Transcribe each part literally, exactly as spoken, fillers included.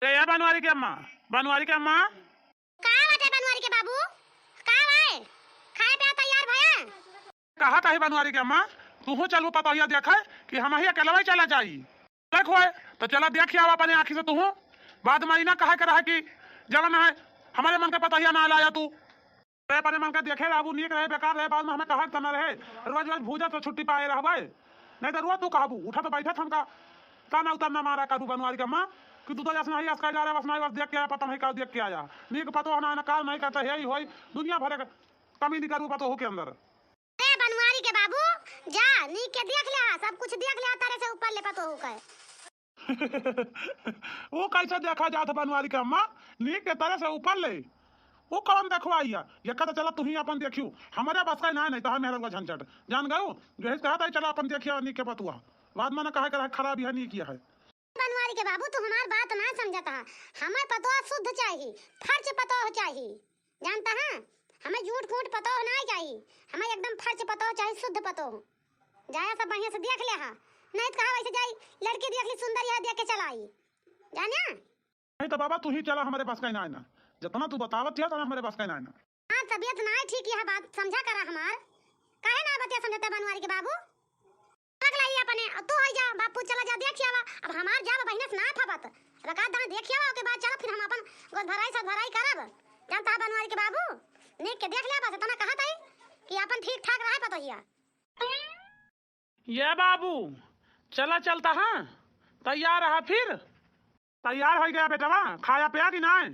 ए, ए बनवारी के अम्मा, बनवारी के अम्मा। का बाटे बनवारी के बाबू? का बाय? खाए पे तैयार भया? कहत ही बनवारी के अम्मा, तुहू चलबू पतोहिया देखे कि हमही अकेलवे चला जाई? देख होए, तो चला देख आवा अपने आँखी से तुहू। बाद में ई ना कहे के रहे कि जवन है, हमरे मन के पतोहिया ना लाया तू। अरे अपने मन के देखे रहबू, नीक रहे, बेकार रहे, बाद में हमें कहे के त ना रहे। रोज रोज भूजा से छुट्टी पाए रहबे। नहीं तो रोज तू कहबू, उठा तो बैठत हमका ताना उताना मारा करू बनवारी के अम्मा कि तू तो जस नहीं, अस कह जा रहे, बस नहीं, बस देख के आया, पता नहीं का देख के आया। नीक पतोह ना, ना काल नहीं करता, यही होई, दुनिया भर के कमी निकरू पतोह के अंदर। ए बनवारी के बाबू, जा, नीक के देख ले हा, सब कुछ देख ले हा, तारे से ऊपर ले पतोह के। वो कैसे देखा जात बनवारी के अम्मा? नीक के तारे से ऊपर ले। वो कौन देखवाई है? ये कहता चला तुही अपन देखियो। हमारे बस का ना, नहीं तो हम मेहरा झंझट। जान गयो? यही कहता है चला अपन देखियो नीक के पतोह। बाद में ना कहे के रहे खराब है, नीक है। बनवारी के बाबू, तू हमार बात ना समझत हा। हमें पतोह शुद्ध चाही, फर्ज पतोह चाही। जानता है, हमें झूठ फूट पतोह ना चाही, हमें एकदम फर्ज पतोह चाही, शुद्ध पतोह। जाया सब बढ़िया से देख ले हा, नहीं तो कहा वैसे जाई लड़की देख ली सुंदर, यह देख के चला आई। जाने? नहीं तो बाबा तू ही चला, हमारे बस का ही ना है ना, जितना तू बतावत है उतना हमारे बस का ही ना है ना। हाँ, तबीयत ना है ठीक, यह बात समझा करा हमार। काहे ना बतिया समझते बनवारी के बाबू? पकलाई अपने, अब तू होई जा, बापू चला जा, देख आवा। अब हमार जाब बहिना से ना फबत। अब का दाना देख आवा, ओके बाद चला फिर हम अपन गोद भराई, सब भराई करब। जानता है बनवारी के बाबू, नीक के देख ले, बस इतना कहत है कि अपन ठीक ठाक रहे पतोहिया। ये बाबू, चला चलता है, तैयार रहा फिर। तैयार हो गया बेटवा, खाया पिया कि नाय?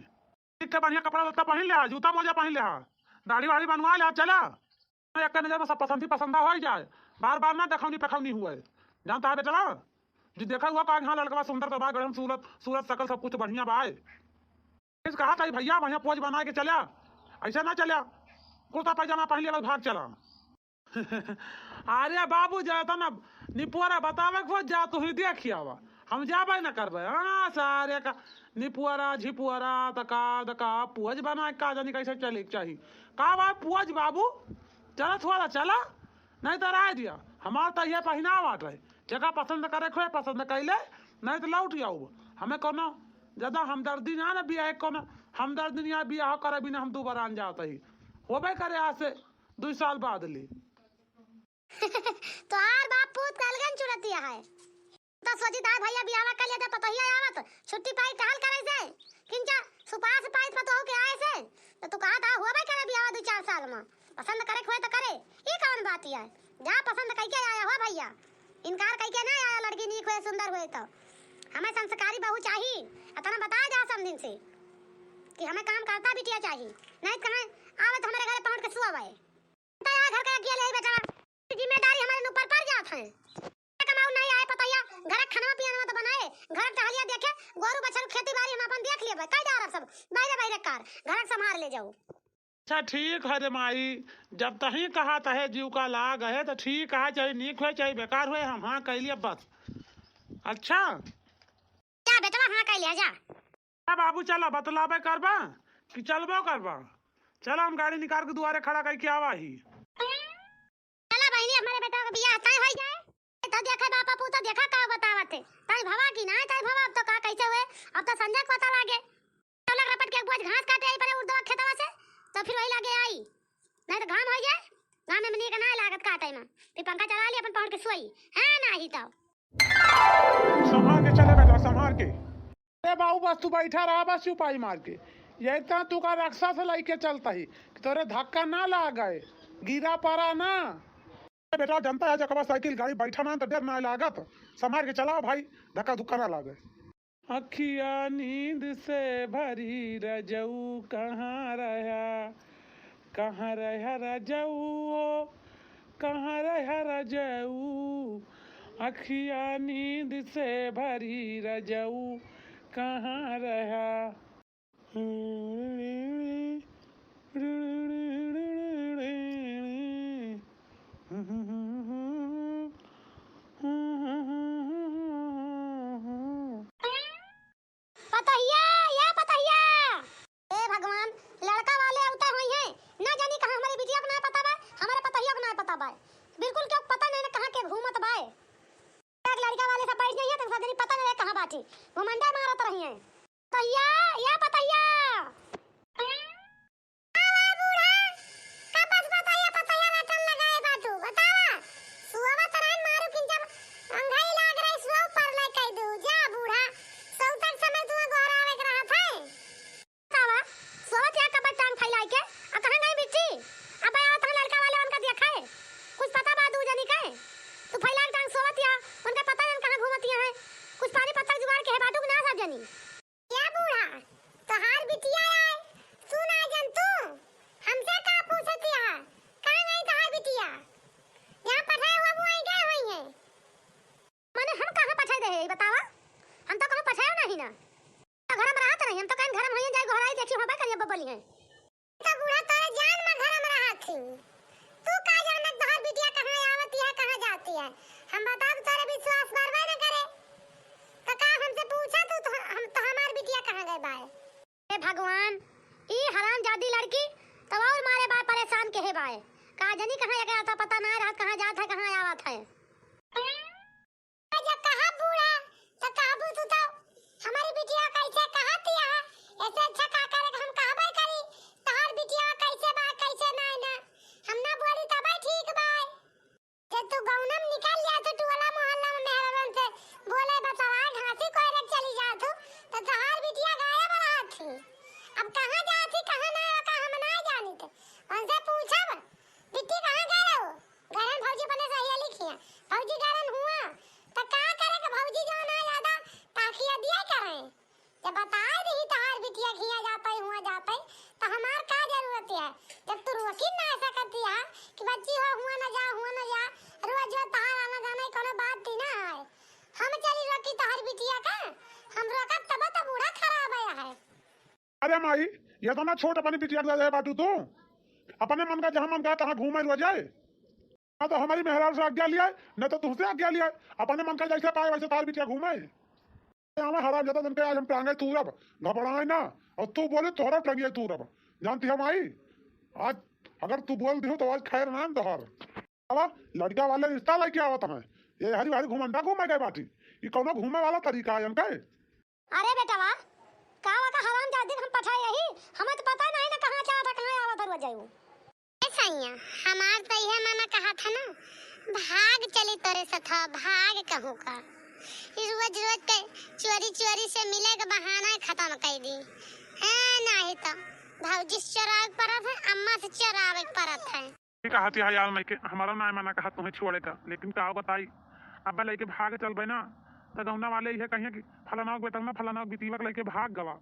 ठीक है, बढ़िया कपड़ा लत्ता पहन ले हा, जूता मोजा पहन ले हा, दाढ़ी वाढ़ी बनवा ले हा, चला। एक नजर में सब पसंद ही पसंदा हो जाए, बार बार ना देखौनी पखौनी हुए। जानता है बेटवा, जो देखा हुआ कहा कि हाँ लड़कवा सुंदर तो बा, गढ़न सूरत, सूरत शकल सब कुछ बढ़िया बा। इस कहा था भैया बढ़िया पोज बना के चला, ऐसा ना चला, कुर्ता पैजामा पहन ले बस भाग चला। अरे बाबू, जा तना निपुअरा बतावे के हो, जा तू ही देख आवा, हम जाबे न करबे। हाँ, सारे का निपुअरा, झिपुअरा, तका, तका, पोज बना के का जानी कैसे चले के चाही। का बा पोज बाबू? चला थोड़ा चला, नहीं तो राय दिया। हमार तो ये पहिनावा बाटे, जेका पसंद करे खोए पसंद कैले, नहीं तो लौट आऊ। हमें कोनो ज्यादा हमदर्दी ना, ना बियाह कोनो हमदर्दी ना, बियाह करे बिना हम दोबारा आन जात ही। होबे करे आज से दुई साल बाद ले। तोहार बाप पूत का अलगन चुरतिया है। तो सोची था भैया बियाह कर लिया था, पतोहिया आवत, छुट्टी पाई टहल करे से, किंचा सुपास पाई पतोह के आए से, तो तू कहा था हुआ भाई करे बियाह दो चार साल में, पसंद करे हुए तो करे, ई कौन बात है? जा पसंद कई के आया हुआ भैया, इनकार कई के ना आया, लड़की नीक हुए सुंदर हुए तो। हमें संस्कारी बहू चाही, अतना बताया जा समझिन से कि हमें काम करता बिटिया चाही, नहीं तो कहें आवत हमारे घरे पहुँच के सुआ हुआ है। तो यार घर का अकेले ही बेटा, जिम्मेदारी हमारे ऊपर पड़ जात है। कमाऊ नहीं आए पतैया, घर का खाना पियाना तो बनाए, घर का टहलिया देखे, गोरू बछरू खेती बाड़ी हम अपन देख लेबे, कई डारब सब, बाहरे बाहरे कार, घर का संभाल ले जाऊ। अच्छा ठीक है रे माई, जब तही कहा तहे जीव का लाग है तो ठीक है, चाहे नीक हुए चाहे बेकार हुए, हम हाँ कह लिया बस। अच्छा। जा बेटवा, हाँ कह लिया जा। ए बाबू, चला, बतलाबे करबा कि चलबो करबा? चला, हम गाड़ी निकाल के दुआरे खड़ा करके आवा ही। चला बहिनी, हमारे बेटा का बियाह तय हो जाए, तो देखे बापा पूता देखा का बतावत है, तय भवा की ना तय भवा। अब तो का कैसे हुए, अब तो संजय को पता लागे। तो लग रपट के एक बोझ घास काटे आई परे उर्दवा खेतवा से, तो फिर वही लागे आई, नहीं तो घाम हो जाए, घाम में नीक ना लागत काटे में, फिर पंखा चला ली अपन पहुंच के सोई, है ना ही तो। संभाल के चले बेटा, संभाल के। अरे बाबू, बस तू बैठा रहा, बस चुपाई मार के। ये इतना तू का रक्षा से लेके चलता ही कि तोरे धक्का ना लागे, गिरा पड़ा ना। अरे बेटा, जनता है जकवा साइकिल गाड़ी बैठा ना तो डर ना लागत। संभाल के चलाओ भाई, धक्का धुक्का ना लागे। अखिया नींद से भरी रजऊ कहाँ रहा, कहाँ रहा रजऊ हो, कहाँ रहा रजऊ, अखिया नींद से भरी रजऊ कहाँ रहा। पतहिया, या पतहिया। ए भगवान, लड़का वाले अवते होई हैं, ना जानी कहाँ हमारे बिटिया को ना पता बा, हमारे पतहिया को ना पता बा। बिल्कुल क्यों पता नहीं ना कहाँ के घूमत बा। एक लड़का वाले सब बैठ जाइए तो सब जनी पता नहीं कहाँ बाटी, घुमंडा मारत रही हैं। पतैया, या पतैया। आवा बूढ़ा, कब से पतैया, पतैया रटन लगाए बाटू, बतावा। सुअवा तराइन मारू किंचन अंघई लाग रही, सुअव पर ले कह दू, जा बूढ़ा, सौतक समय तू गोहरावे के रहत है। बतावा, सोवत या कबर टांग फैलाए के, आ कहाँ गई बिट्टी? अब आवा तहाँ लड़का वाले उनका देखा है, कुछ पता बा दू जनी के? तू फैला के टांग सोवत या, उनका पता नहीं कहाँ घूमत या है, कुछ पानी पत्ता जुगाड़ के है बाटू के ना सब जनी। या बूढ़ा, तोहार बिटिया आए, तू ना जन तू, हमसे का पूछत या? कहाँ गई तोहार बिटिया? यहाँ पठाए हुआ वो आई गए हुई है। माने हम कहाँ पठाए दे है, बतावा? हम तो कहूँ पठाए नहीं ना। तो घर में रहत नहीं, हम तो कहीं घर में होइए जाए, गोहराई देखी, होबे करिए बबली हैं। तो बूढ़ा तोरे जान में घर में रहत ही। तू का जाने तोहार बिटिया कहाँ आवत है, कहाँ जाती है? हम बताब तोरे विश्वास बरबे न करे। तो का हमसे पूछा तू, तो हम तो हमार बिटिया कहाँ गए बाए? हे भगवान, ई हरामजादी लड़की तो और मारे बाए परेशान के है बाए। का जनी कहाँ एकर आता पता ना रहत, कहाँ जात है, कहाँ आवत है। जब कहा बूढ़ा, तो कहबू तू तो, "हमारी बिटिया कैसे कहती है? ऐसे अच्छा का करे कि हम कहबे करी, तोहार बिटिया कैसे बा, कैसे ना है ना?" हम ना बोली तबे ठीक बा। जब तू गौनम निकल जात हो, टोला मोहल्ला में मेहरारन से बोले बतवा, घासी कोयरे चली जात हो, तो तोहार बिटिया गायब रहत ही। अब कहाँ जात ही, कहाँ ना, ओका हम ना जानित। उनसे पूछब, "बिट्टी कहाँ गए रहो?" घरन भौजी अपने सहेली खिया, भौजी घरन हुआ, त का करे के भौजी जो ना ज्यादा ताकिया दिया करे। जब बताए दही तहार बिटिया खिया जात है, हुआ जात है, त हमार का जरूरत है? जब तू रोकी ना सकती है कि बच्ची हो, हुआ ना जा, हुआ ना जा, रोज जो तहार आना जाना ही कोनो बात थी ना है। हम चली रोकी तहार बिटिया का, हम रोकब तब तो बूढ़ा खराब है। अरे माई, ये तो ना छोट अपनी बिटिया के दे बाटू तू। अपने मन का जहाँ मन का तहाँ घूमे रह जाए। ना तो हमारी मेहरारू से आज्ञा लिया है, ना तो तुमसे आज्ञा लिया है। अपने मन का जैसे पाए वैसे तार बिटिया घूमे। हमें हराम ज्यादा दिन के आज हम टांगे तूरब, घबराए ना। और तू बोले तोहरा टांगे तूरब। जानती है माई, आज अगर तू बोल दिहो तो आज खैर ना तोहर। अब लड़का वाले रिश्ता लेके आवत हमें। ये हरी हरी घुमंडा घूमे गए बाटी। ये कौनो घूमे वाला तरीका है इनका? अरे बेटवा, का वका हरामजादी हम पठाए यही? हमें तो पता नहीं ना कहाँ जात है, कहाँ आवत है, रोज आऊ। ए सैया, हमार तो इहे मना कहा था ना, भाग चली तोरे सथवा, भाग कहूँ का। ई रोज रोज के चोरी चोरी से मिले के बहाना ही खत्म कर दी। ए, नहीं तो भौजी से चोरावे के परत है, अम्मा से चोरावे के परत है। ठीक कहती है यार, मैं के हमारा ना मना कहा तुम्हें छोड़े का, लेकिन का बताई, अब लेके भाग चलबे ना, तो गौना वाले इहे कहिए कि फलाना के बेटा ना, फलाना के बिटिया के लेके भाग गवा,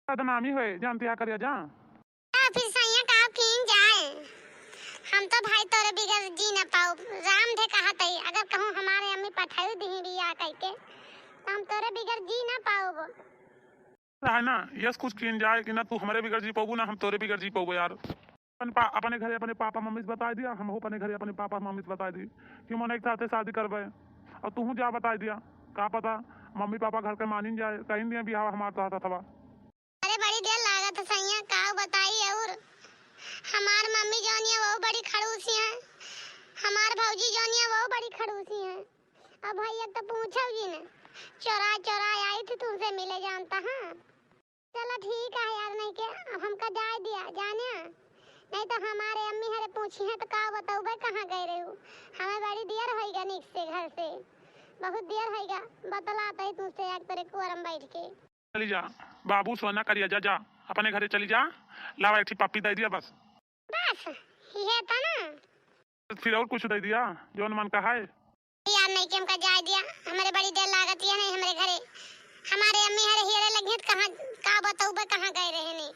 बदनामी होए, जानती है करिया जा। आ, फिर सैया का कीन जाए, हम तो भाई तोरे बिगर जी न पाउब। राम धे कहत है, अगर कहूँ हमारे अम्मी पठाई दिही बियाह कइके, तो हम तोरे बिगर जी न पाउब। है ना, यस कुछ कीन जाए कि ना तू हमरे बिगर जी पउबू, ना हम तोरे बिगर जी पउबे यार। अपन पा-, अपने घरे अपने पापा मम्मी से बताई दिया, हमहू अपने घरे अपने पापा मम्मी से बताई दी कि मोने एक साथे शादी करबे। और तू जा बताई दिया, का पता मम्मी पापा घर के मानिन जाए, कहीं दिया बियाह हमार तो हाथ हथवा। अरे बड़ी देर लागत है सैया, का बताई और हमार मम्मी जौन है वो बड़ी खड़ूसी है, हमार भौजी जौन है वो बड़ी खड़ूसी है। अब भाई अब तो पूछो जी ने, चोरा चोरा आई थी तुमसे मिले जानता हाँ। चला ठीक है यार, नहीं के अब हमका जाए दिया जाने, नहीं तो हमारे अम्मी हरे पूछी है तो का बताऊबे कहाँ गए रहू। हमें बड़ी देर होइगा निक से घर से, बहुत देर होइगा, बतलात ही तुमसे एक तरे कुआरम बैठ के। चली जा, बाबू सोना करिया जा, जा अपने घरे चली जा, लावा एक ठी पप्पी दे दिया बस। बस ये था ना। फिर और कुछ दे दिया जौन मन का है? यार नहीं कि हमका जाए दिया, हमारे बड़ी देर लागत है नहीं हमारे घरे। हमारे अम्मी हरे हियरे लगी हैं तो कहाँ, का बताऊबे कहाँ गए रहे नहीं।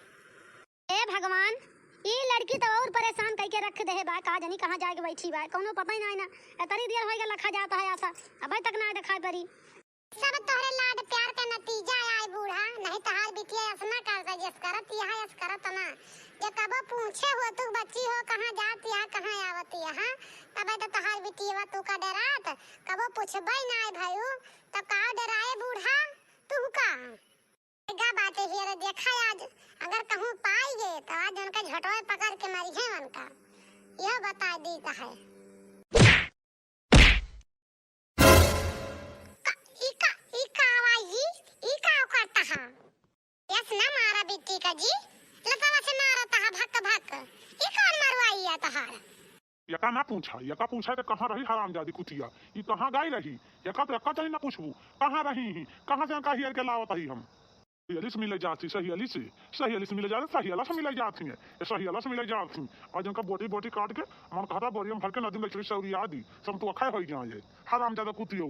ए भगवान, ई लड़की तो और परेशान कइके रख दे है बा, का जानी कहाँ जाके बैठी बा, कौनो पता ही नहीं ना। इतनी देर होइगा लखा जाता है आशा, अबे तक ना दिखाई पड़ी। सब तोहरे लाड प्यार का नतीजा आए बूढ़ा, नहीं तोहार बिटिया ऐसना कर से जस करत यहाँ यस करत ना। जे कबो पूछे हो तू बच्ची हो कहाँ जात यहाँ कहाँ आवत यहाँ, तबे तो तोहार बिटिया तू का डरात, कबो पूछबे ना आए भाई, तो का डराए बूढ़ा तू का? गा बाटे हियर देखा आज, अगर कहूँ पाई गए तो आज उनका झटवा पकड़ के मरी है उनका, यह बता दी तो है। का, ई का, ई का आवाज ई, ई का करता है? ए ठीक है जी, लतवा से मारत है भक भक। ई कौन मरुआई है तहार? यका ना पूछा, यका पूछा तो कहाँ रही हरामजादी कुतिया? ई कहाँ गई रही? यका तो यका चाही ना पूछबू, कहाँ रही ही? कहाँ से यका हियर के लावत ही हम? सही अली से मिले जात ही, सही अली से, सही अली से मिले जात ही, सही अला से मिले जात ही, ए, सही अला से मिले जात ही। और जिनका बोटी बोटी काट के मन कहता बोरियम भर के नदी में चली सौरिया दी, सब तो अखा हो जाए, हरामजादा कुतिया।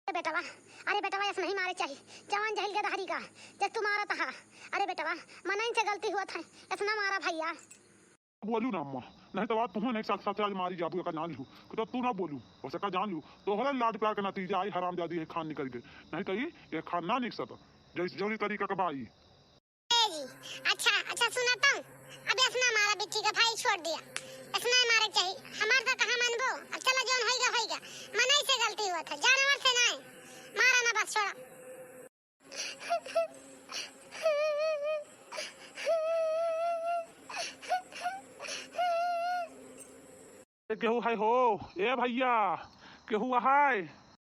अरे बेटवा, अरे बेटवा, ऐस नहीं मारे चाही। जवान जहिल गदहरी का, जब तू मारत हा। अरे बेटवा, मनई से गलती हुआ था, ऐस ना मारा भैया। बोलू ना अम्मा, नहीं तो बात तुम्हें नहीं साथ साथ आज मारी जाबू, एका जान लू। तो तू ना बोलू, बस एका जान लू। तोहरे लाड प्यार के नतीजा आई, हरामजादी है खान निकल के। नहीं तो ये, ये खान ना निकसत। जैस-, जौनी तरीका का बाई। ए जी, अच्छा, अच्छा, सुना तो। अब ऐस ना मारा बिट्टी का भाई, छोड़ दिया। ऐस ना मारे के चाही। हमार तो कहाँ मानबो? अब चला, जौन होइगा, होइगा। मनई से गलती हुआ था, जानवर से नाय। मारा ना बस, छोड़ा। ए, केहू है हो? ए भैया, केहू है?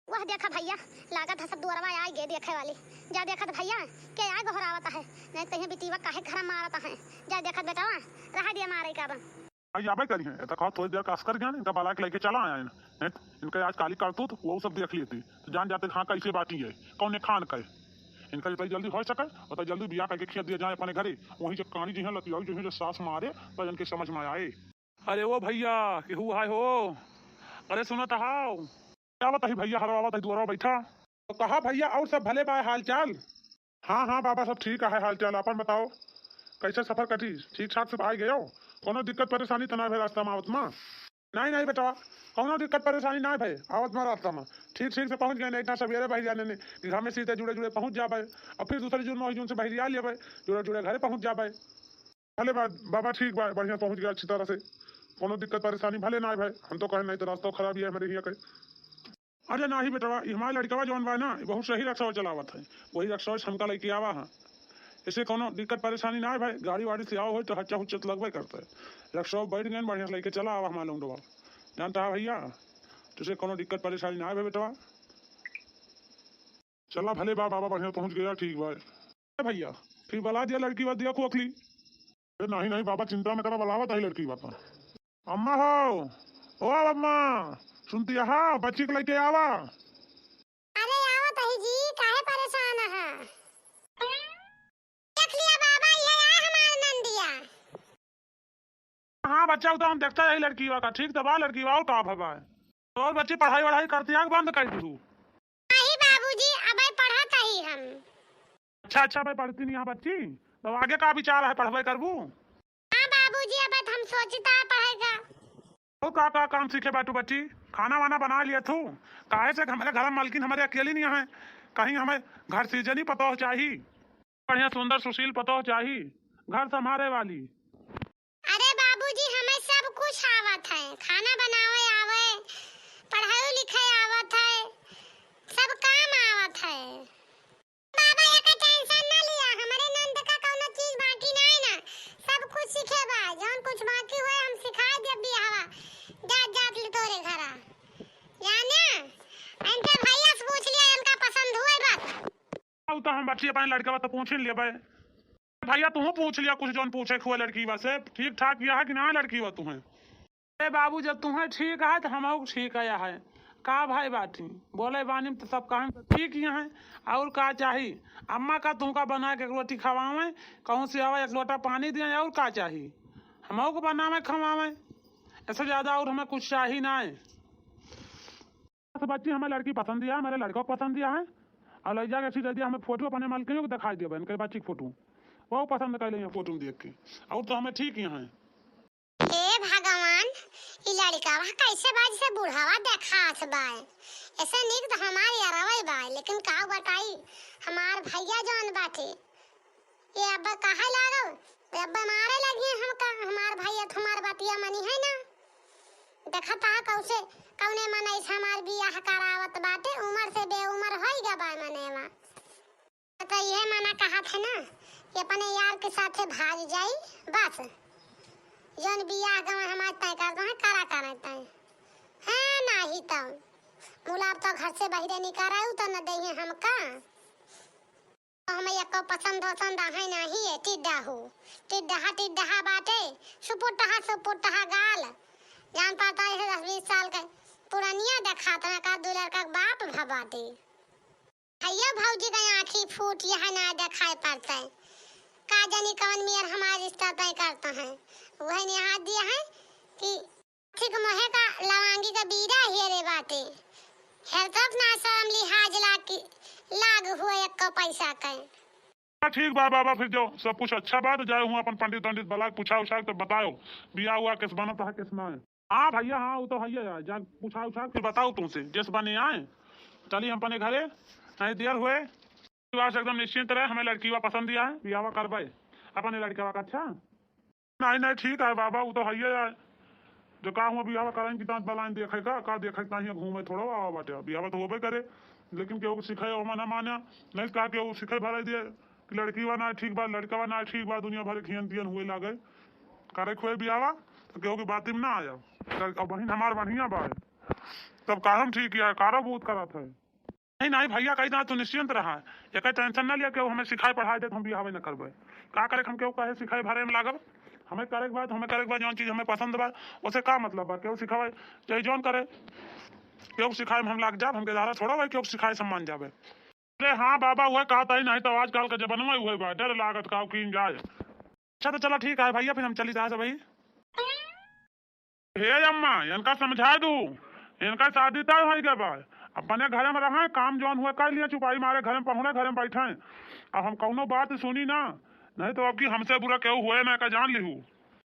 वह देखा भैया, लागत है सब दुअरवा आइ गए देखे वाली। जा देखत भैया, के आइ गोहरावत है, नहीं तो ये बिटिया काहे घर मारत है। जा देखत बेटवा, रहा दिया मारे का अब। आई आबे करी है, एता कहा थोड़ी देर का असकर ज्ञान, इनका बला के लेके चला आया है। हैं? इनका आज काली करतूत, वो सब देख लेती। तो जान जाते हाँ कैसे बाटी है, कौने खान का है। इनका जितना जल्दी हो सके, उतना जल्दी बियाह करके खींच दिया जाए अपने घरे। वहीं जब कहानी जी हैं लतियाई जी हैं, जब सास मारे, तो इनके समझ में आए। अरे ओ भैया, केहू है हो? अरे सुनत हाव? क्या बताई भैया, हरवावत है दुआरा बैठा। तो कहा भैया, और सब भले बा हाल चाल? हाँ, हाँ बाबा, सब ठीक है हाल चाल। आपन बताओ, कैसे सफर कटी? ठीक ठाक से आइ गयो? कोनो दिक्कत परेशानी तो ना भे रास्ता में आवत में? नहीं, नहीं बेटवा, कोनो दिक्कत परेशानी ना भे आवत में रास्ता में। ठीक, ठीक से पहुँच गए, नहीं इतना सवेरे बहिरिया ने, ने कि घामे सीते जुड़े जुड़े पहुँच जाबे, और फिर दूसरे जून में वही जून से बहिरिया लेबे, जुड़े जुड़े घरे पहुँच जाबे। भले बा-, बाबा ठीक बा, बढ़िया पहुँच गया अच्छी तरह से, कोनो दिक्कत परेशानी भले ना भे। हम तो कहे नहीं तो रास्ता खराब ही है हमारे हियाँ के। अरे नाही बेटवा, ई हमार लड़कवा जौन बा ना, ई बहुत सही रक्सवा चलावत है। वही रक्सवा से हमका लइके आवा है। ऐसे कौनो दिक्कत परेशानी ना है भाई, गाड़ी वाड़ी से आवा होई तो हच्चा हुच्चा तो लगबे करता है। रक्सवा बैठ गए, बढ़िया से लइके चला आवा हमार लौंडवा। जानता है भैया, तुझे कौनो दिक्कत परेशानी ना है भाई बेटवा। चला भले बा, बाबा बढ़िया पहुँच गया, ठीक बा। ए भैया, फिर बला दिया लड़की बा, दिया खोखली। अरे नाही, नाही बाबा, चिंता न करा, बलावत है लड़की बापा। अम्मा हो, ओ अम्मा, सुनती हा, बच्ची के लइके आवा। अरे आवत ही जी, काहे परेशान हा? देख लिया बाबा, ये आए हमार नंदिया। हाँ बच्चा, उ तो हम देखता यही लड़की बा का, ठीक तो बा लड़की बा, और का भवा है? और बच्ची पढ़ाई वढ़ाई करती है कि बंद कर दी तू? नहीं बाबूजी, अबे पढ़त ही हम। अच्छा, अच्छा, भाई पढ़ती नहीं यहाँ बच्ची, तो आगे का विचार है, पढ़बे करबू? हाँ बाबूजी, अब हम सोचिता है पढ़ाई का। तो का का काम सीखे बाटू बच्ची? खाना वाना बना लिया तू? काहे से हमारे घर में मालकिन हमारे अकेली नहीं है, कहीं हमें घर सीजनी पतोह चाही, बढ़िया सुंदर सुशील पतोह चाही, घर संभारे वाली। अरे बाबूजी, हमें सब कुछ आवत है, खाना बनावे आवे, पढ़ाई लिखाई आवत है, सब काम आवत है। बाबा, एकर tension ना लिया, हमरे नंद का कौनो चीज बाकी नाई ना, सब कुछ सीखे बा, जौन कुछ बाकी होए हम सिखाए देब बियाहवा, जात जात ले तोरे घरा। जाने, इनके भैया से पूछ लिया, इनका पसंद हुए बस। अब तो हम बच्ची अपने लड़का बा तो पूछ ही लेबे। भैया तू पूछ लिया कुछ जौन पूछे खुआ लड़की बा से, ठीक ठाक यह है कि ना लड़की बा तुम्हें? ए बाबू, जब तुम्हें ठीक है तो हमहू ठीक है, है का भाई बाटी? बोले बानी तो सब कहें तो ठीक ही है, और का चाही? अम्मा का तुमका बना के रोटी खवावे, कहूँ से आवे एक लोटा पानी दिए, और का चाही? हमहू को बनावे खवावे, ऐसे ज्यादा और हमें कुछ चाही ना है। बस बच्ची, हमें लड़की पसंद है, हमारे लड़का को पसंद है, और ले जाके सीधे दिया हमें फोटो अपने मालकिन को दिखाई देबे, इनके बच्ची के फोटो, वो पसंद कर लेंगे फोटो में देख के, और तो हमें ठीक ही है। हे भगवान, ई लड़िकवा कैसे बा, जैसे बुढ़ावा देखात बा। ऐसे नीक तो हमार यारवा बा, लेकिन का बताई, हमार भैया जौन बाटे, ये अब कहे लागल, अब मारे लगी हमका, हमार भैया तो हमार बतिया मनी है ना। देखत हा कौसे, कौने मनई से हमार बियाह करावत बाटे, उमर से बेउमर होई गा बा मनेवा। तो ये मना कहत है ना कि अपने यार के साथे भाग जाई, बस। जौन बियाह गवा हमार तय कर दो है, करा करा तय। हाँ, नाही तो मुलाब तो घर से बहिरे निकाराऊ तो न देहे हमका। हमें एको पसंद वसंद आहे नाही है, टिड्डा हो। टिड्डहा टिड्डहा बाटे, सुपुटहा सुपुटहा गाल। जान पड़ता है दस बीस साल के पुरनिया देखात ना का दू लड़का के बाप भ बाटे। भैया भौजी का आँखी फूट यह ना देखाई पड़ता है। का जानी कौन मेर हमार रिश्ता तय करता है। वही ने हाथ दिया है कि ठीक मोहे का लवांगी का बीरा हेरे बाटे। हेरतप ना शर्म लिहाज लाग की लाग हुए एको पैसा के। हाँ, ठीक बा बाबा, फिर जो सब कुछ अच्छा बा तो जाए हुआ अपन पंडित वंडित बलाक पूछा उछा के बताओ बियाह हुआ किस बनत है किस ना है। हाँ भैया, हाँ, वो तो है यार, जा पूछा उछा के बताओ तुमसे जिस बने आए। चली हम अपने घरे, नहीं देर हुए। विश्वास एकदम निश्चिंत रहे, हमें लड़की वा पसंद दिया है, बियाह करबे अपने लड़का वा का। अच्छा, नहीं नहीं, ठीक है बाबा, वो तो है यार। जो का हुआ बियाह करें कि दांत बलाइन देखे का, का देखे का, हियां घूमे थोड़ा आवा बाटे, बियाह तो होबे करे, लेकिन केहू के सिखाए ओमा ना मान्या, नहीं कहा केहू सिखाए भराई दिए कि लड़की वा ना ठीक बा, लड़का वा ना ठीक बा, दुनिया भर के हियन तियन हुए लागे, करे खुए बियाह तो केहू के बाती में ना आया। अब बहिन हमार बढ़िया बा, तब काहे हम ठीक है, कारो बहुत करत है। नहीं नहीं भैया, कही ना, तू निश्चिंत रहा, एक टेंशन ना लिया, केहू हमें सिखाए पढ़ाए दे तो हम बियाह न करबे। का करे हम केहू कहे सिखाए भरे में लागब, हमें करे के बाद, हमें करे के बाद जौन चीज हमें पसंद बा, उसे का मतलब बा, केहू सिखावे चाहे जौन करे, केहू सिखाए में हम लाग जाब, हमके दारा थोड़ा भाई केहू सिखाए से हम मान जाबे। अरे हाँ बाबा, वह कहत ही, नहीं तो आजकल का जमाना में वह बा, डर लागत का कीन जाए। अच्छा तो चला ठीक है भैया, फिर हम चली जाए भाई। हे अम्मा, इनका समझा दू, इनका शादी तय होइ गए बा। अपने घर में रहे, काम जौन हुए कर लिए, चुपाई मारे घर में पहुने, घर में बैठे। अब हम कौनो बात सुनी ना, नहीं तो अब की हमसे बुरा केहू हुए ना का जान लिहू।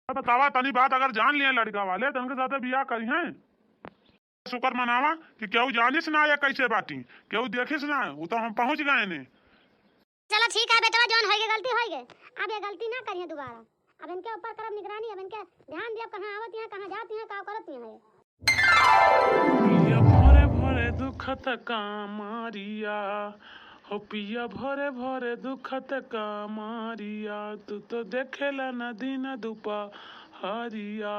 अब बतावा तनी बात अगर जान लिए लड़का वाले तो उनके साथे बियाह करी हैं। शुक्र मनावा कि केहू जानिस ना या कैसे बाटी, केहू देखिस ना, वो तो हम पहुँच गए ने। चलो ठीक है बेटवा, जौन होइगे गलती होइगे, अब ये गलती ना करिए दोबारा। अब इनके ऊपर करब निगरानी, अब इनके ध्यान दियब, कहाँ आवत हैं, कहाँ जात हैं, का करत हैं। पिया भरे भरे दुखत कामरिया, हो पिया भरे भरे दुखत कामरिया, तू तो देखेला न दिन दुपहरिया,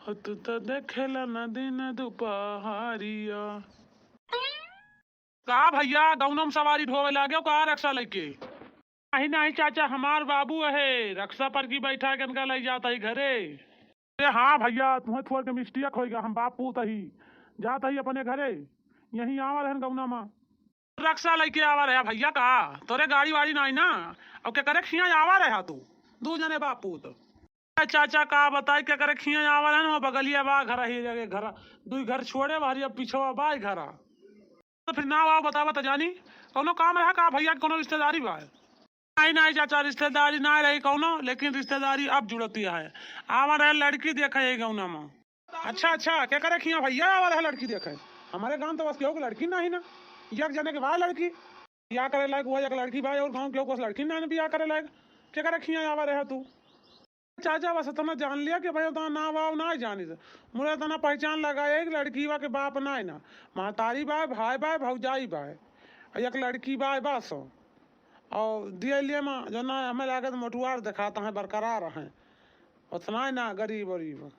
हो तू तो देखेला न दिन दुपहरिया। का भैया, गौनम सवारी ढोवे लागे का रक्षा लेके? नहीं नहीं चाचा, हमार बाबू है, रक्षा पर की बैठा के इनका ले जाता ही घरे। अरे हाँ भैया, तुम्हें थोड़ के मिस्टेक होइगा, हम बाप पूत ही, जाता ही अपने घरे, यहीं आवा रहन गौना माँ। रक्षा लेके आवा रहा भैया का? तोरे गाड़ी वाड़ी नहीं ना, अब के करे खिया आवा रहा तू, दू जने बाप पूत। ए चाचा का बताई के करे खिया आवा रहन, वो बगलिया बा घर ही जगह घर, दुई घर छोड़े बाहरी, अब पिछवा बा घरा। तो फिर ना आओ, बतावा त जानी, कौनो काम रहा का भैया, कौनो रिश्तेदारी बा? नहीं नहीं चाचा, रिश्तेदारी ना रही कौनो, लेकिन रिश्तेदारी अब जुड़ती है। आवा रहे लड़की देखे यही गौना में। अच्छा अच्छा, के करे खिया भैया आवा रहे लड़की देखे? हमारे गांव तो बस केहू के लड़की नहीं ना, एक जने के बा लड़की, बियाह करे लायक हुआ एक लड़की बा, और गांव केहू को लड़की नहीं ना बियाह करे लायक। के करे खिया आवा रहे तू? चाचा, बस इतना जान लिया कि भाई उतना नाव वाव ना जानी से। मुझे इतना पहचान लगा है कि लड़की बा के बाप ना है ना, महतारी बा, भाई बा, भौजाई बा, एक लड़की बा, बस। और दिए लिए माँ जो ना हमें लागत मोटुआर दिखाता है, बरकरार है, उतना है ना गरीब वरीब।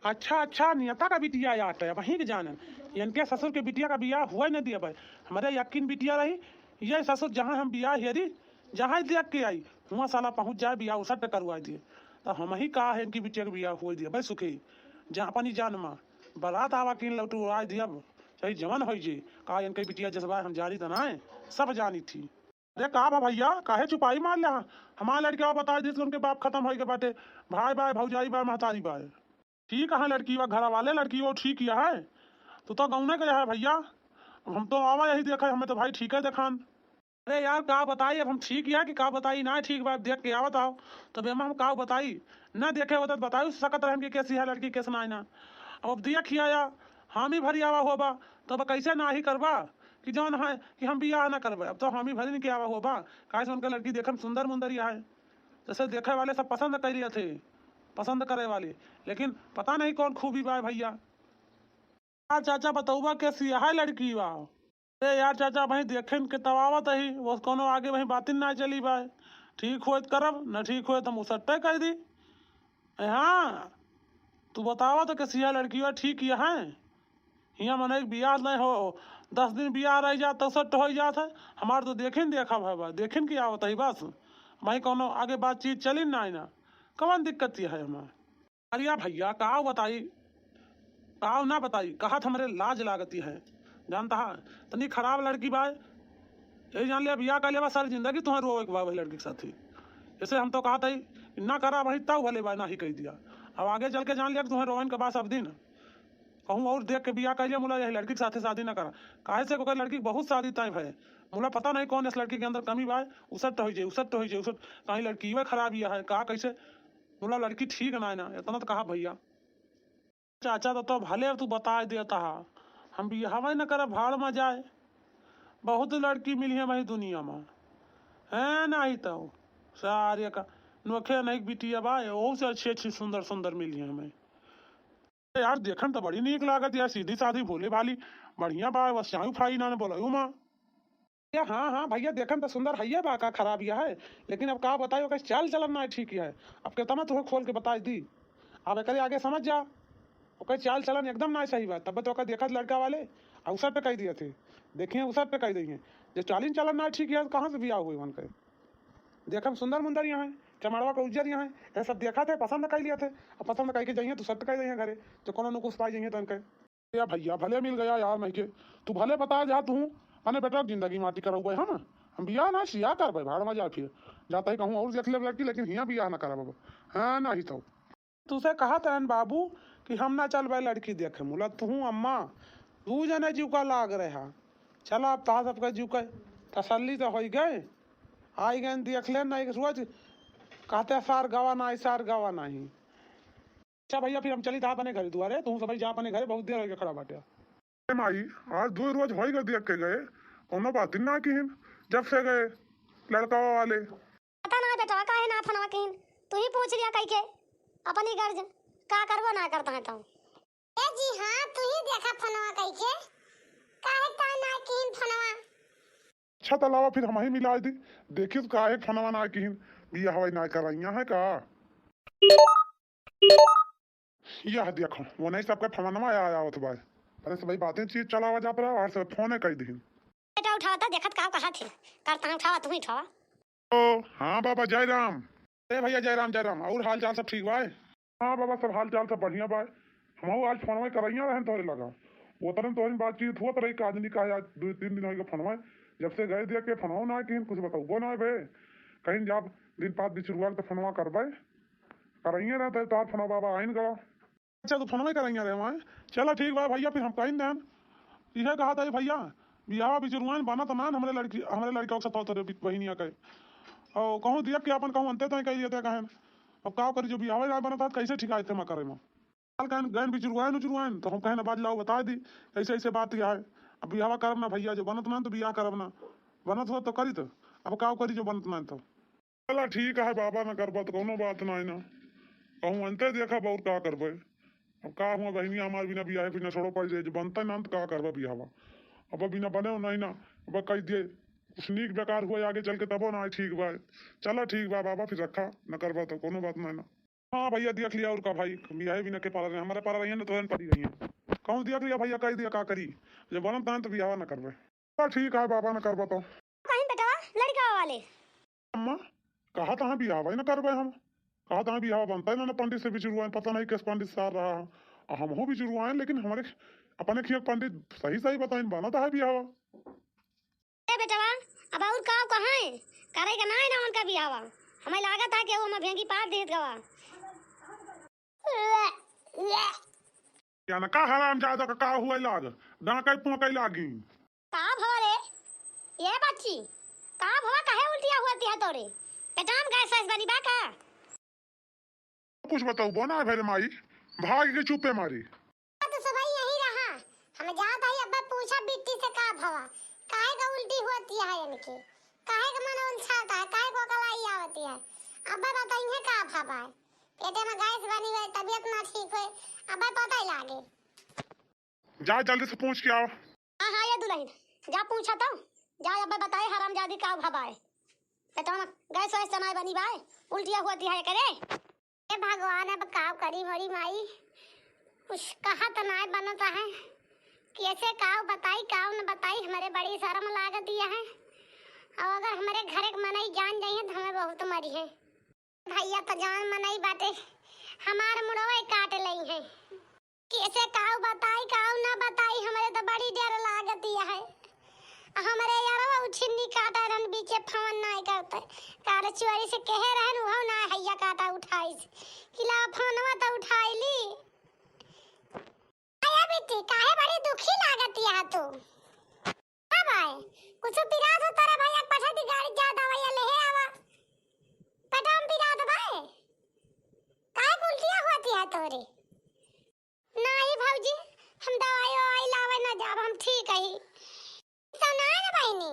अच्छा अच्छा, नियता का बिटिया आटे, अब वहीं के जाने, इनके ससुर के बिटिया का बियाह हुआ न दिया भाई। हमारे यकीन बिटिया रही, ये ससुर जहाँ हम बियाह हेरी, जहाँ ही देख के आई, हुआ साला पहुँच जाए, बियाह उसट करवा दिए। तो हम ही कहा है इनकी बिटिया के बियाह हुआ दिया भाई सुखी, जहाँ अपनी जान माँ, बारात आवा किन लौटू उड़ा दिया, चाहे जवन हो जे, कहा इनके बिटिया जज्बा हम जानी तो ना है, सब जानी थी। अरे का बा भैया, काहे चुपाई मार ले? हमार लड़का बता दिस उनके बाप खत्म होई के बाटे, भाई बाय, भौजाई बाय, महतारी बाय। ठीक है लड़की बा, घर वाले लड़की वो ठीक किया है, तू तो गौने के है भैया। अब हम तो आवा यही देखा, हमें तो भाई ठीक है देखान। अरे यार का बताई, अब हम ठीक है कि का बताई, ना ठीक बा, देख के आवत आओ, तब एमा हम का बताई, ना देखे होता तो बताई सकत रहन कि कैसी है लड़की, कैसे ना है ना। अब, अब देख ही आया, हामी भरी आवा होबा, तब कैसे ना ही करबा कि जौन है कि हम बियाह ना करबे। अब तो हामी भरी के आवा होबा, काहे से उनका लड़की देखे में सुंदर मुंदर ही है, जैसे देखे वाले सब पसंद कर रहे थे, पसंद करे वाले, लेकिन पता नहीं कौन खूबी बा भैया। यार चाचा बतौबा कैसी है लड़की बा? अरे यार चाचा, वहीं देखे के तब आवत ही, वो कोनो आगे वहीं बातिन ना चली बा। ठीक होत करब, न ठीक होत हम उसट्टे कर दी। ए हाँ, तू बतावा तो कैसी है लड़की बा, ठीक ही है? हियाँ मने एक बियाह नहीं हो, दस दिन बियाह रह जात तो सेट हो जात है। हमार तो देखिन देखा भवा, देखिन कि आवत है बस। भाई कौनो आगे बातचीत चलिन ना, ना कवन दिक्कत ये है हमार। अरे या भैया, का बताई, का ना बताई, कहत हमरे लाज लागती है। जानता है, इतनी खराब लड़की बाय, यही जान लिया, बियाह कर लेवा, सारी जिंदगी तुम्हें रोवे के बा वही लड़की के साथी। इसे हम तो कहत है, ना करा वही तब भले बाय, ना ही कह दिया। अब आगे चल के जान लिया कि तुम्हें रोवन के बा सब दिन। कहूँ और देख के बियाह कर लिया, मुला यही लड़की के साथे शादी ना करा। काहे से ओकर लड़की के बहुत शादी तय है। मुला पता नहीं कौन इस लड़की के अंदर कमी बाय, उसट तो हो जाए, उसट तो हो जाए, उसट। कहीं लड़की वह खराब यह है, का कैसे मुला लड़की ठीक ना है ना, इतना तो कहा भैया। चाचा तो, तो भले तू बताए देता हा, हम बियाहवे न करब, भाड़ में जाए। बहुत लड़की मिली है वही दुनिया में, है नहीं तो सारे का नोखे नहीं बिटिया बा, ओहू से अच्छी अच्छी सुंदर सुंदर मिली है हमें। यार देखन तो बड़ी नीक लागत यार, सीधी सादी भोले भाली बढ़िया बा, बस चाय फ्राई ना बोला माँ। या हाँ, हाँ भैया, देखन त सुंदर हइये बा, का खराब यह है, लेकिन अब का बताई, ओकर चाल चलन ना ठीक है। अब केतना तुहे खोल के बताई दी, अब एकरे आगे समझ जा, ओकर चाल चलन एकदम ना सही बा। तब तो ओकर देखत लड़का वाले अवसर पे कह दिए थे, देखिए अवसर पे कह दिए, जे चालिन चलन ना ठीक है, कहाँ से बियाह हुई उनके? देखम सुंदर मुंदर यहाँ है, चमड़वा के उज्जर यहाँ है, ये सब देखा थे, पसंद कर लिया थे, अब पसंद करके जाइए तो सत्य कह दिए घरे, तो कोनो नुकुस पाई जाइए तो उनके। या भैया, भले मिल गया यार, मैं के तू भले बता जा तू, अने बेटा जिंदगी माटी करब हम, हम बियाह ना सिया करबे, भाड़ में जा फिर, जाता ही कहूँ और देख ले लड़की, लेकिन हियाँ बियाह ना करब अब, हाँ नहीं तो। तुसे कहा तहन बाबू कि हम ना चलबे लड़की देखे, मुला तू अम्मा, दू जने जीव का लाग रहा, चला अब तहा सबके जीव के तसल्ली तो हो गए, आई गए देख ले ना एक रोज, कहते सार गवा नहीं, सार गवा नहीं। अच्छा भैया, फिर हम चली था अपने घरे दुआरे, तू सब जा अपने घरे, बहुत देर हो गया खड़ा बाटे। ए माई, आज दो रोज होई गए देख के गए, कोनो बात ना किहिन, जब से गए लड़का वाले। पता ना बेटवा काहे ना फोनवा किहिन, तू ही पूछ लिया कह के अपनी गर्ज, का करबो ना करता है तो। ए जी हाँ, तू ही देखा फोनवा कह के, काहे ता ना किहिन फोनवा। अच्छा, त लावा फिर हमही मिलाइ दी। देखिस काहे फोनवा ना किहिन, बियाहवा ना करइया है का? यह देखो, वो नहीं सबके फोनवा आया आवत बा। अरे सब बातें चीत चलावा जात रहा, और सब फोने कइ दिहिन। बेटा उठावा त, देखत का कहत है, करता है उठावा, तू ही उठावा। ओ, हाँ बाबा, जय राम। ए भैया, जय राम, जय राम। और हाल चाल सब ठीक बा? हाँ बाबा, सब हाल चाल सब बढ़िया बा। हमहू आज फोनवा करइया रहन तोहरे लगा। ओतरन तोहरे बातचीत होत रही, का जनी काहे आज दो तीन दिन होइगा फोनवा। जब से गए दिया के फोनवा ना किहिन, कुछ बतउबो ना बे। कहीं जाब दिन पात बिचुरुआ के तो फोनवा करबे। करइया रहत है तोहार फोनवा बाबा, आइन गवा। अच्छा, तू फोनवा करइया रहे वहाँ। चला ठीक बा भैया, फिर हम कहीं देन। इहे कहत है भैया, बियाहवा बिचुरुआइन बनत नान हमरे लड़की, हमरे लड़का के साथ तोरे बहिनिया के। और कहूँ दिया कि अपन कहूँ अंते तय कह दिया कहन। अब का करी, जो बियाहवा ना बनत है, कैसे ठिकाए थे मैं करे में। काल कहन गहन बिचुरुआइन उचुरुआइन, तो हम कहन बात लाओ बता दी, ऐसे ऐसे बात यह है। अब बियाहवा करब ना भैया, जो बनत नान तो बियाह करब ना, बनत हो तो करी तो, अब का करी जो बनत नान तो। चला ठीक है बाबा, ना करबा तो कौनो बात ना है ना। कहूँ अंते देखा बहुत का करबे। अब का हुआ बहनी हमार बिना बियाहे फिर ना छोड़ो पड़ जाए, जो बनता ना तो का करबा बियाहवा। अब बिना बने हो नहीं ना, अब कह दिए कुछ नीक बेकार हुआ आगे चल के तबो ना ठीक बा। चला ठीक बा बाबा, फिर रखा, ना करबा तो कौनो बात ना है ना। हाँ भैया, देख लिया और का भाई, बियाहे बिना के पाला रहे, हमारे पाला रही है ना तो पड़ी रही है। कहूँ देख लिया भैया, कह दिया का करी, जो बनत ना तो बियाहवा ना करबे। चला ठीक है बाबा, ना करबा तो। कहीं बेटवा लड़का वाले अम्मा, कहा तहाँ बियाहवा ही ना करबे हम। कहा तहाँ बियाहवा बनता ही ना, ना पंडित से बिचुरुआइन, पता नहीं किस पंडित सार रहा है। आ हमहू बिचुरुआइन, लेकिन हमारे अपने खिया पंडित सही सही बताइन, बनता है बियाहवा। ए बेटवा, अब और का कहाँ है? करे का ना है ना उनका बियाहवा। हमें लागत है कि वो हमें भेंगी पार देत गवा। या ना का हराम जादा का, का हुआ लाग, डांकई पोंकई लागी। का भवा रे? ये बच्ची, का भवा, काहे उल्टिया हुआ तिया तोरे? पेटाम गैस वैस बनी बा का? कुछ बतउबो ना भरे माई, भाग के चुपे मारी। तो सब यही रहा, हम जात हई अब्बे पूछा बिट्टी से का भवा, काहे का उल्टी हुआ तिया है इनके, काहे का मन उलझाता है, काहे को कलाई आवती है, अब्बे बताइए का भवा है, पेटे में गैस बनी हुई, तबीयत ना ठीक हुई, अब्बे पता ही लागे। जा जल्दी से पूछ के आओ। हाँ, हाँ, ये दुल्हन, जा पूछा तो, जा अब्बे बताए हरामजादी का भवा है। पेटवा में गैस वैस तो नाय बनी बाय, उल्टिया हुआ तिहाय करे। हे भगवान, अब का करी मोरी माई, कुछ कहा तो नाय बनत है, कैसे काऊ बताई, काऊ न बताई, हमरे बड़ी शर्म लागत यह है। और अगर हमरे घर के मनई जान जाइए तो हमें बहुत मरिहे। भैया तो जवन मनई बाटे, हमार मुड़वे काट लई है। कैसे काऊ बताई, काऊ ना बताई, हमरे तो बड़ी डर लागत यह है। हमरे यारवा उछिन्नी काटा रहन, बीचे फोन नाय करते। काल चोरी से कहे रहन, उहो ना हैया काटा उठाइस। कि ला फोनवा तो उठाई ली। अरे बेटी, काहे बड़ी दुखी लागत यह तू? का बाय? कुछ पिरात हो तोरे भैया के पठा दी गाड़ी, जा दवाई ले आवा। पेटवा में पिरात बाय? काहे उल्टिया होती है तोरे? नाही भौजी, हम दवाई ववाई लावे ना जाब, हम ठीक हई। तो ना रे बहिनी,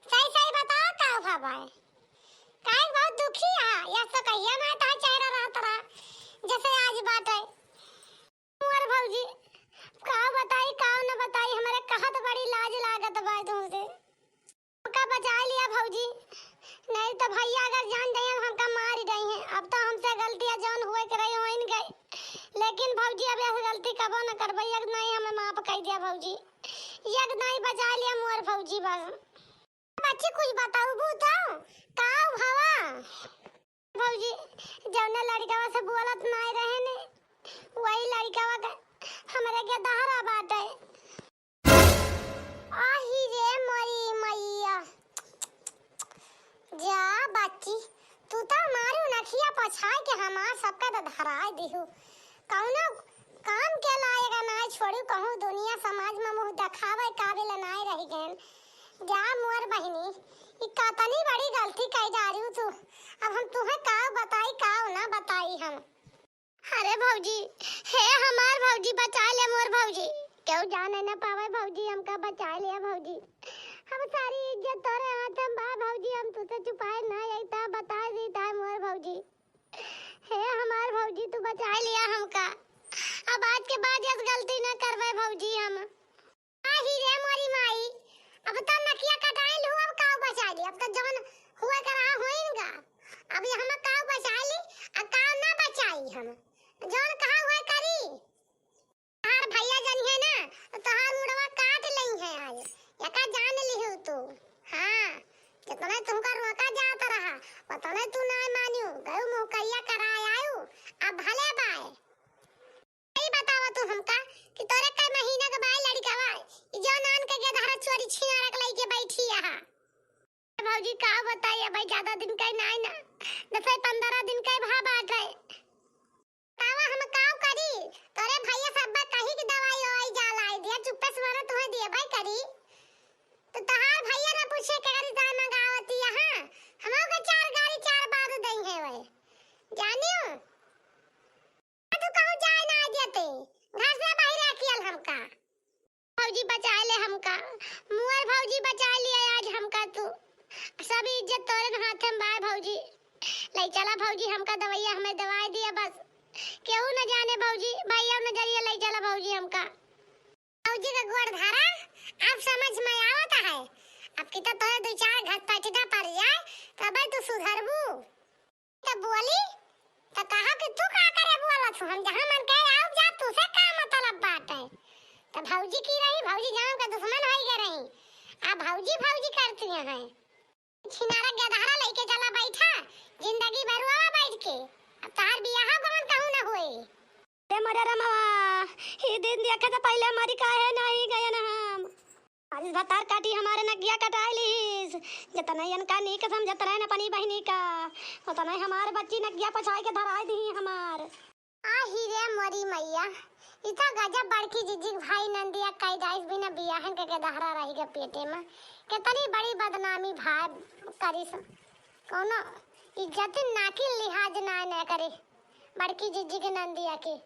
सही सही बताओ का हुआ बाय? काहे बहुत दुखी है, या तो कहिया ना था चेहरा रहत रहा, जैसे आज बाटे। मोर भौजी, का बताई, का न बताई, हमरे कहत बड़ी लाज लागत बा तुमसे। हमका बचा लिया भौजी, नहीं तो भैया अगर जान जाइए, हमका मार डइहे। अब तो हमसे गलतियाँ जौन हुए के रही, होइन गई, लेकिन भौजी, अब ऐसे गलती कबो न करबे। एक नहीं हमें माफ कर दिया भौजी, एक नहीं बचा लिया मोर भौजी बस। बच्ची, कुछ बताऊ तो, का भवा? भौजी, जौने लड़िकवा से बोलत नाय रहे ने, वही लड़िकवा के हमरे के दहरा बाटे। आही रे मोरी मैया। जा बच्ची, तू तो मारू नखिया पछाय के हमार सबका तो धराय दिहू। कौनो काम के लायक नाय छोड़ू, कहूँ दुनिया समाज में मुँह देखावे काबिल नाय रह गएन। जा मोर बहिनी, ई कतनी बड़ी गलती कई डारिउ तू। अब हम तुहे काव बताई, काव ना बताई हम। अरे भौजी, हे हमार भौजी, बचा ले मोर भौजी। केहू जाने न पावे भौजी, हमका बचा लिया भौजी। हम सारी इज्जत तोरे हाथ में बा भौजी, हम तुझसे छुपाए ना, यही ता बता दी ता मोर भौजी। हे हमार भौजी, तू बचा लिया हमका। अब आज के बाद यस गलती न करबे भौजी हम। आही रे मोरी माई, अब तो नकिया कटाइल हूँ, अब काव बचाई ली? अब तो जौन हुआ करा होइन गा, अब ये हम काव बचाई ली, आ काव ना बचाई हम, जौन कहा हुआ करी। तहार भैया जनिहे ना, तो तहार मुड़वा काट लइहे आज, एका जान लिहू तू। हाँ, जितने तुमका रोका जात रहा, उतने तू ना मानियो, गयू मुँह करिया कराय आयू, अब भले बाय। ई बतावा तू हमका कि तोरे कै महीना के बाय लड़िकवा, ई जौन आन के गेदहरा चोरी छिनारा के लइके बैठी यहाँ। भौजी का बताई, अब ज्यादा दिन कै नाय ना, दस पन्द्रह दिन कै भा बाटे। बतावा हम काव करी? तोरे भैया सब कही कि दवाई ओवाई जा लाई दिया, चुप्पे से मना तुहे दिए भाई करी। तो तहार भैया ना पूछे के गाड़ी जाए मंगावती यहाँ, हमो के चार गाड़ी चार बाद दई है वही। जानियो? तू कहूँ जाए ना देते, घर से बाहर अकियल हमका। भौजी बचा ले हमका, मुअर भौजी बचा लिया आज हमका तू। सब इज्जत तोरे न हाथे में बाय भौजी। लई चला भौजी हमका दवैया हमें दवाई दिया बस। केहू न जाने भौजी, भैया न जरिए लई चला भौजी हमका। भौजी का गोड़ धारा, अब समझ में आवत है। अब की तो तोरे दो चार घटपटना पड़ जाए, तबे तू सुधरबू। तो बोली, तो कहा कि तू का करे बोलत हो? हम जहाँ मन कहे आउब जा, तुसे का मतलब बाटे? तो भौजी की रही, भौजी जान के दुश्मन होई गए रही। आ भौजी, भौजी करती हैं। छिनारा गदहरा लइके चला बैठा, जिंदगी भर रोवा बैठ के। अब तहार बियाह गमन कहूँ न होए। ए मोरे रमवा, ई दिन देखे से पहिले मरी काहे नाही गयन हम? आज भतार काटी हमारे नगिया कटाई लीस। जतने इनका नीक समझत रहन अपनी बहिनी का, उतने हमार बच्ची नगिया पछाई के धराई दी हमार। आही रे मोरी मैया, ई तो गजब बड़की जीजी के भाई नंदिया कई डाइस बिना बियाहन के, के दहरा रही के पेटे में। कितनी बड़ी बदनामी भाई करिस। कौनो इज्जत नाकी लिहाज ना, ना करे बड़की जीजी के नंदिया के।